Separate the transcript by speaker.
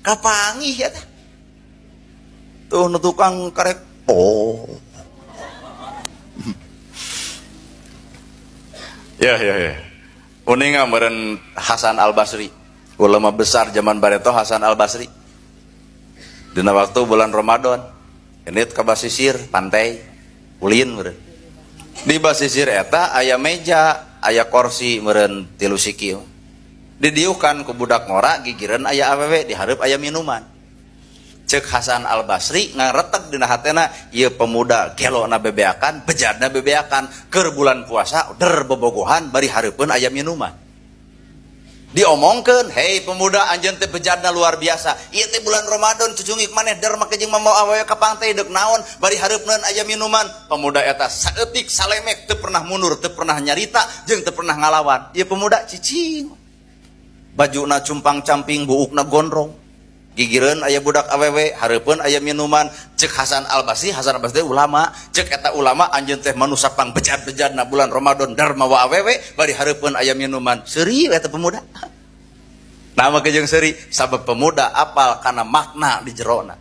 Speaker 1: Kapanggih ya teh. Tuh nu tukang karek po. Ya ya ya. Uninga meureun Hasan Al Basri, ulama besar zaman bareto Hasan Al Basri. Dina waktu bulan Ramadan, ini ke basisir pantai ulin meureun. Di basisir eta aya meja, aya kursi meureun tilu sikil. Didiukan ku budak ngora gigireun aya awewe, dihareup aya minuman. Cek Hasan Al Basri ngaretek dina hatena, ieu pemuda gelona bebeakan, bejadna bebeakan, keur bulan puasa der bobogohan bari hareupeun aya minuman. Diomongkeun, "Hei pemuda, anjeun teh bejadna luar biasa. Ieu teh bulan Ramadan cucungik maneh der make jeung mamawa awewe ka pantai deuk naon bari hareupeun aya minuman." Pemuda eta saeutik salemek teu pernah mundur, teu pernah nyarita jeung teu pernah ngalawan. Ieu pemuda cicing. Bajuna cumpang-camping, buukna gondrong. Gigireun aya budak awewe, hareupeun aya minuman. Cek Hasan Al Basri, Hasan Al Basri ulama, cek eta ulama, "Anjeun teh manusa pang bejad-bejadna bulan Ramadan dar mawa awewe bari hareupeun aya minuman." Seuri eta pemuda. Nah, make jeung seuri sabab pemuda apal kana makna di jerona.